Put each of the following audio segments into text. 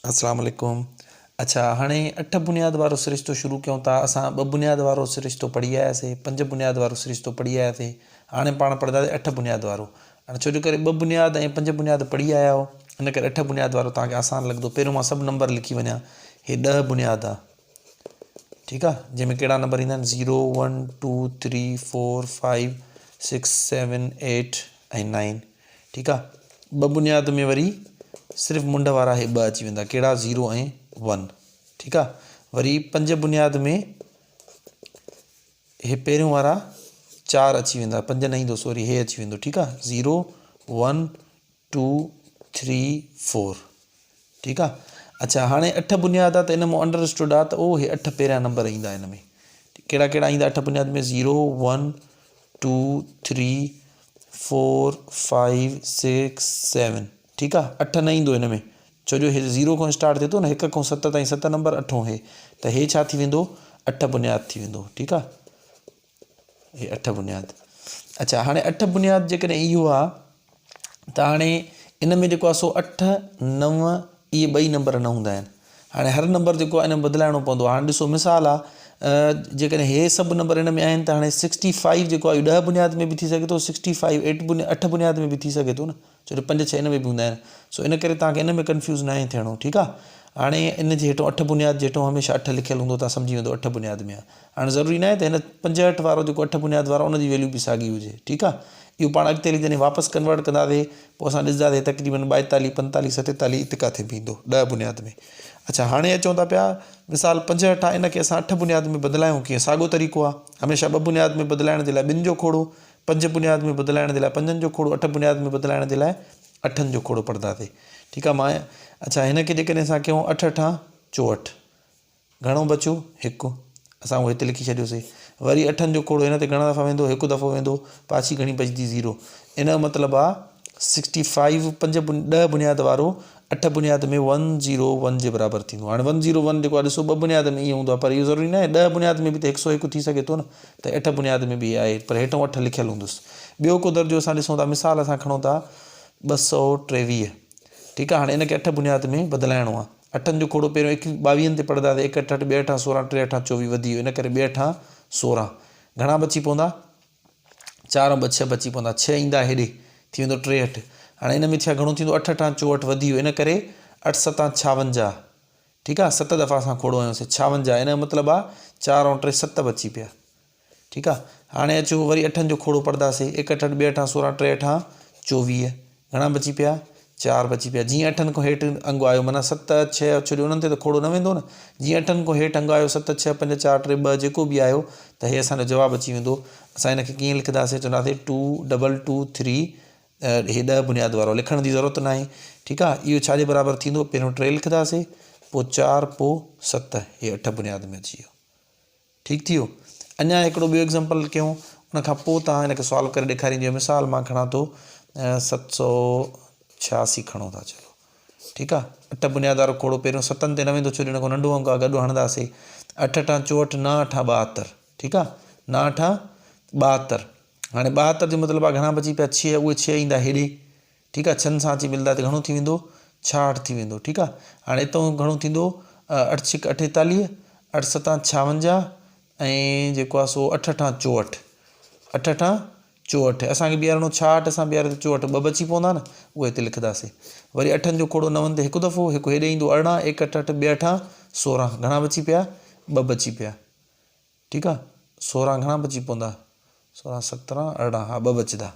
اسلام عليڪم اڇا هاڻي اٺ بنياد وارو سرشتو شروع ڪيون ٿا اسان ٻه بنياد وارو سرشتو پڙهي آياسي پنج بنياد وارو سرشتو پڙهي آياسي هاڻي پاڻ پڙهنداسي اٺ بنياد وارو هاڻي ڇو جو ڪري ٻه بنياد ۽ پنج بنياد پڙهي آيا آهيو ان ڪري اٺ بنياد وارو توهان کي آسان لڳندو پهريون مان سڀ نمبر لکي وڃان هي ڏهه بنياد آ ٺيڪ آ جنهن ۾ ڪهڙا نمبر ايندا آهن zero one two three four five six seven eight ۽ nine ٺيڪ آ ٻه بنياد ۾ وري صرف منڍ وارا هي ٻه اچي ويندا ڪهڙا زيرو ۽ ون ٺيڪ آ وري پنج بنياد ۾ هي پهريون وارا چار اچي ويندا پنج نه ايندو سوري هي اچي ويندو ٺيڪ آ zero one two three four ٺيڪ آ اڇا هاڻي اٺ بنياد آ ته ان مون انڊر اسٽوڊ آ ته او هي اٺ پهريان نمبر ايندا ان ۾ ڪهڙا ڪهڙا ايندا اٺ بنياد ۾ zero one two three four five six seven ٺيڪ آ اٺ نه ايندو هن ۾ ڇو جو هي زيرو کان اسٽارٽ ٿئي ٿو نه هڪ کان ست تائين ست نمبر اٺون هي ته هي ڇا ٿي ويندو اٺ بنياد ٿي ويندو ٺيڪ آ هي اٺ بنياد اڇا هاڻي اٺ بنياد جيڪڏهن اهو آ ته هاڻي ان ۾ جيڪو آ سو اٺ نو اهي ٻئي نمبر نه هوندا آهن هاڻي هر نمبر جيڪو آ ان ۾ بدلائڻو پوندو هاڻي ڏسو مثال آ جيڪڏهن هي سڀ نمبر ان ۾ آهن ته هاڻي سڪسٽي فائيو جيڪو آ اهو ڏهه بنياد ۾ به ٿي سگهي ٿو سڪسٽي فائيو ايٽ بنياد اٺ بنياد ۾ به ٿي سگهي ٿو نه ڇو جو پنج ڇهه ان ۾ به هوندا آهن سو ان ڪري توهان کي ان ۾ ڪنفيوز ناهي ٿيڻو ٺيڪ آ هاڻي ان جي هيٺون اٺ بنياد جي هيٺون هميشه اٺ لکيل هوندو توهان سمجهي ويندو اٺ بنياد ۾ آ هاڻي ضروري ناهي ته هن 65 وارو جيڪو اٺ بنياد وارو ان جي ويليو به ساڳي هجي ٺيڪ آ اهو پاڻ اڳتي هلي جڏهن واپس ڪنورٽ ڪنداسي پوء اسان ڏسنداسي تقريبن 42 45 47 اتي ڪاٿي به ايندو ڏهه بنياد ۾ اڇا هاڻي اچون ٿا پيا مثال 65 آ ان کي اسان اٺ بنياد ۾ بدلايون ڪيئن ساڳو طريقو آ هميشه ٻه بنياد ۾ بدلائڻ جي لاء ٻن جو کوڙو پنج بنياد ۾ بدلائڻ جي لاء پنجن جو کوڙو اٺ بنياد ۾ بدلائڻ جي لاء اٺن جو کوڙو پڙهنداسي ٺيڪ آ مان اڇا هن کي جيڪڏهن اسان ڪيون اٺ اٺان چوهٺ گهڻو بچيو؟ هڪ. اسان اهو هتي لکي ڇڏيوسي. وري اٺن جو کوڙو هن تي گهڻا دفعا ويندو؟ هڪ دفعو ويندو. پاڇي گهڻي بچندي؟ زيرو. ان جو مطلب آ سڪسٽي فائيو پنج ڏهه بنياد وارو اٺ بنياد ۾ ون زيرو ون جي برابر ٿيندو. هاڻي ون زيرو ون جيڪو آ ڏسو ٻه بنياد ۾ ائين هوندو آ پر اهو ضروري ناهي ڏهه بنياد ۾ به ته هڪ سو هڪ ٿي سگهي ٿو نه ته اٺ بنياد ۾ به آهي پر هيٺون اٺ لکيل هوندس. ٻيو ڪو درجو اسان ڏسون ٿا مثال اسان کڻون ٿا 223 ٺيڪ آ هاڻي ان کي اٺ بنياد ۾ بدلائڻو آ. اٺن جو کوڙو پهريون ايڪ ٻاويهن تي پڙهنداسين، ايڪ اٺ اٺ، ٻه اٺان سورهن، ٽي اٺان چوويهه وڌي ويو، ان ڪري ٻه اٺان سورهن. گهڻا بچي پوندا؟ چار ۽ ٻه ڇهه بچي پوندا. ڇهه ايندا هيڏي، ٿي ويندو 63. هاڻي ان ۾ ڇا گهڻو ٿيندو؟ اٺ اٺان چوهٺ وڌي ويو، ان ڪري اٺ ستان ڇاونجاهه. ٺيڪ آ، ست دفعا اسان کوڙو هنيوسين، ڇاونجاهه، ان جو مطلب آ چار ۽ ٽي ست بچي پيا. ٺيڪ آ هاڻي اچو وري اٺن جو کوڙو پڙهنداسين ايڪ اٺ اٺ ٻه اٺان سورهن ٽي اٺان 24 گهڻا بچي پيا چار بچي پيا جيئن اٺن کان هيٺ انگ آيو معنيٰ ست ڇهه ڇو جو انهن تي ته کوڙو نه ويندو نه جيئن اٺن کان هيٺ انگ آيو ست ڇهه پنج چار ٽي ٻه جيڪو به آيو ته هي اسان جو جواب اچي ويندو اسان هن کي ڪيئن لکنداسين چونداسين ٽو ڊبل ٽو ٿري هي ڏهه بنياد وارو لکڻ جي ضرورت ناهي ٺيڪ آ اهو ڇا جي برابر ٿيندو پهريون ٽي لکنداسين پوء چار پوء ست هي اٺ بنياد ۾ اچي ويو ٺيڪ ٿي ويو. اڃا هڪڙو ٻيو ايگزامپل ڪيون ان کان پوء توهان هن کي سالو ڪري ڏيکاريندي مثال مان کڻان ٿو 786 کڻو ٿا چلو ٺيڪ آ اٺ بنياد وارو کوڙو پهريون ستن تي نه ويندو ڇو جو هن کان ننڍو انگ آ گڏ هڻنداسي اٺ اٺان چوهٺ نو اٺان ٻاهتر ٺيڪ آ نو اٺان ٻاهتر هاڻي ٻاهتر جو مطلب آ گهڻا بچي پيا ڇهه اهي ڇهه ايندا هيڏي ٺيڪ آ ڇهن سان اچي ملندا ته گهڻو ٿي ويندو ڇاهٺ ٿي ويندو ٺيڪ آ هاڻي اتو گهڻو ٿيندو اٺ ڇڪ اٺيتاليهه اٺ ستان ڇاونجاهه ۽ جيڪو آ سو اٺ اٺان چوهٺ اٺ اٺان چوهٺ اسان کي بيهارڻو ڇاهٺ اسان بيهاري ته چوهٺ ٻه بچي پوندا نه اهي هتي لکنداسين وري اٺن جو کوڙو نون تي هڪ دفعو هڪ هيڏي ايندو ارڙهن ايڪ اٺ اٺ ٻه اٺان سورهن گهڻا بچي پيا ٻه بچي پيا ٺيڪ آ سورهن گهڻا بچي پوندا سورهن سترهن ارڙهن ها ٻه بچدا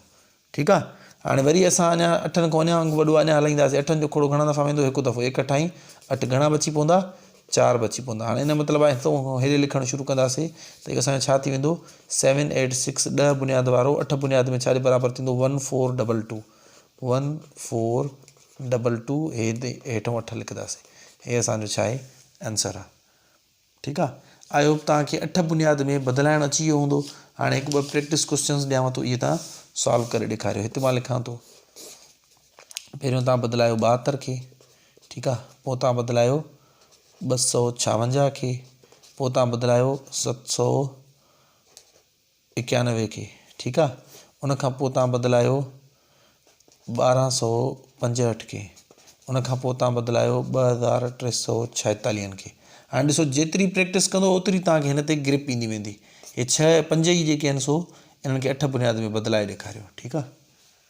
ٺيڪ آ هاڻي وري اسان اڃا اٺن کان اڃا انگ وڏو اڃا هلائينداسين اٺن جو کوڙو گهڻا دفعا ويندو هڪ دفعو ايڪ اٺائين اٺ گهڻا بچي پوندا چار بچي پوندا هاڻي ان مطلب آهي هتو هيڏي لکڻ شروع ڪنداسين ته اسان جو ڇا ٿي ويندو سيون ايٽ سڪس ڏهه بنياد وارو اٺ بنياد ۾ ڇا جي برابر ٿيندو one four double two one four double two هي هيٺون اٺ لکنداسين هي اسان جو ڇا آهي آنسر آهي ٺيڪ آ I hope توهان کي اٺ بنياد ۾ بدلائڻ اچي ويو هوندو هاڻي هڪ ٻه پريڪٽس ڪوشچنس ڏيانو ٿو اهي توهان سالو ڪري ڏيکاريو هتي مان لکان ٿو پهريون توهان بدلايو 72 کي ٺيڪ آ پوء توهان بدلايو 256 کي پوء توهان بدلايو 700 91 کي ٺيڪ آ ان کان پوء توهان بدلايو 1265 کي ان کان پوء توهان بدلايو 2346 کي. هاڻي ڏسو جيتري پريڪٽس ڪندو اوتري توهان کي هن تي گرپ ايندي ويندي. هي ڇهه پنج ئي جيڪي آهن سو انهن کي اٺ بنياد ۾ بدلائي ڏيکاريو. ٺيڪ آ.